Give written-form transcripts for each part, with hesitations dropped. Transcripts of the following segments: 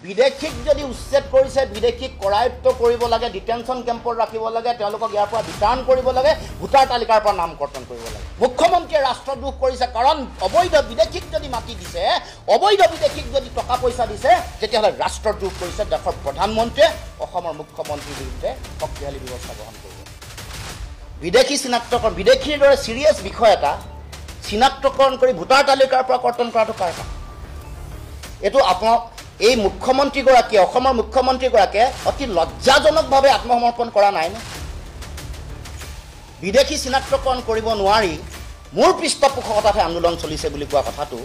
বিদেশীক যদি উচ্ছেদ কৰিছে, বিদেশীক কৰায়ত্ব কৰিব লাগে, ডিটেনশ্যন কেম্পত ৰাখিব লাগে, তেওঁলোকক ইয়াৰ পৰা ৰিটাৰ্ণ কৰিব লাগে, ভোটাৰ তালিকাৰ পৰা নাম কৰ্তন কৰিব লাগে। মুখ্যমন্ত্ৰীয়ে ৰাষ্ট্ৰদ্ৰোহ কৰিছে, কাৰণ অবৈধ বিদেশীক যদি মাটি দিছে, অবৈধ বিদেশীক যদি টকা পইচা দিছে, তেতিয়াহ'লে ৰাষ্ট্ৰদ্ৰোহ কৰিছে। দেশৰ প্ৰধানমন্ত্ৰীয়ে অসমৰ মুখ্যমন্ত্ৰীৰ বিৰুদ্ধে শক্তিশালী ব্যৱস্থা গ্ৰহণ কৰিব। বিদেশী চিনাক্তকৰণ, বিদেশীৰ দৰে ছিৰিয়াছ বিষয় এটা চিনাক্তকৰণ কৰি ভোটাৰ তালিকাৰ পৰা কৰ্তন কৰাটো কাৰ কাম? এইটো আপোনাৰ এই মুখ্যমন্ত্ৰীগৰাকীয়ে, অসমৰ মুখ্যমন্ত্ৰীগৰাকীয়ে অতি লজ্জাজনকভাৱে আত্মসমৰ্পণ কৰা নাইনে? বিদেশী চিনাক্তকৰণ কৰিব নোৱাৰি মোৰ পৃষ্ঠপোষকতাতহে আন্দোলন চলিছে বুলি কোৱা কথাটো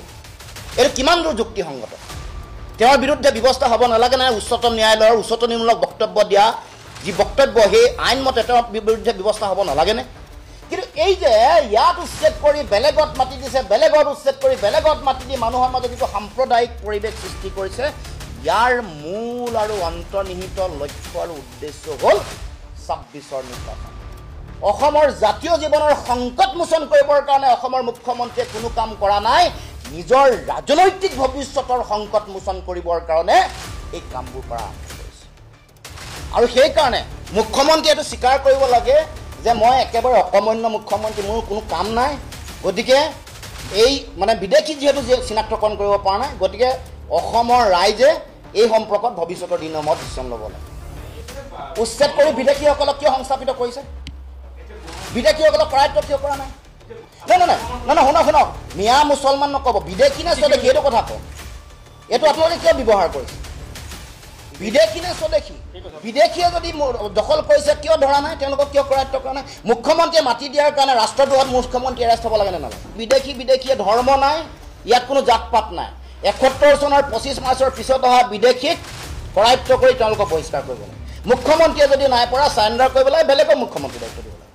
এইটো কিমান দূৰ যুক্তিসংগত? তেওঁৰ বিৰুদ্ধে ব্যৱস্থা হ'ব নালাগে নাই? উচ্চতম ন্যায়ালয়ৰ উচ্চতমমূলক বক্তব্য দিয়া যি বক্তব্য, সেই আইনমতে তেওঁৰ বিৰুদ্ধে ব্যৱস্থা হ'ব নালাগেনে? কিন্তু এই যে ইয়াত উচ্ছেদ কৰি বেলেগত মাতি দিছে, বেলেগত উচ্ছেদ কৰি বেলেগত মাতি দি মানুহৰ মাজত যিটো সাম্প্ৰদায়িক পৰিৱেশ সৃষ্টি কৰিছে, ইয়াৰ মূল আৰু অন্তৰ্নিহিত লক্ষ্য আৰু উদ্দেশ্য হ'ল 26ৰ নিৰ্বাচন। অসমৰ জাতীয় জীৱনৰ সংকট মোচন কৰিবৰ কাৰণে অসমৰ মুখ্যমন্ত্ৰীয়ে কোনো কাম কৰা নাই, নিজৰ ৰাজনৈতিক ভৱিষ্যতৰ সংকট মোচন কৰিবৰ কাৰণে এই কামবোৰ কৰা আৰম্ভ কৰিছে। আৰু সেইকাৰণে মুখ্যমন্ত্ৰীয়ে এইটো স্বীকাৰ কৰিব লাগে যে মই একেবাৰে অকৰ্মণ্য মুখ্যমন্ত্ৰী, মোৰ কোনো কাম নাই, গতিকে এই মানে বিদেশী যিহেতু চিনাক্তকৰণ কৰিব পৰা নাই, গতিকে অসমৰ ৰাইজে এই সম্পৰ্কত ভৱিষ্যতৰ দিনসমূহত ডিচিশ্যন ল'ব লাগে। উচ্ছেদ কৰি বিদেশীসকলক কিয় সংস্থাপিত কৰিছে? বিদেশীসকলক কৰায়ত্ব কিয় কৰা নাই? নাই নাই নাই নাই, শুনক শুনক, মিয়া মুছলমান নক'ব, বিদেশী নে স্বদেশী এইটো কথা কওক। এইটো আপোনালোকে কিয় ব্যৱহাৰ কৰিছে? বিদেশী নে স্বদেশী? বিদেশীয়ে যদি দখল কৰিছে কিয় ধৰা নাই, তেওঁলোকক কিয় কৰায়ত্ব কৰা নাই? মুখ্যমন্ত্ৰীয়ে মাটি দিয়াৰ কাৰণে ৰাষ্ট্ৰদ্ৰোহত মুখ্যমন্ত্ৰী এৰেষ্ট হ'ব লাগে নে নালাগে? বিদেশী বিদেশীয়ে ধৰ্ম নাই, ইয়াত কোনো জাত পাত নাই। ৭১ চনৰ ২৫ মাৰ্চৰ পিছত অহা বিদেশীক কৰায়ত্ব কৰি তেওঁলোকক বহিষ্কাৰ কৰিব লাগে। মুখ্যমন্ত্ৰীয়ে যদি নাই পৰা চাৰেণ্ডাৰ কৰিব লাগে, বেলেগক মুখ্যমন্ত্ৰী দায়িত্ব দিব লাগে।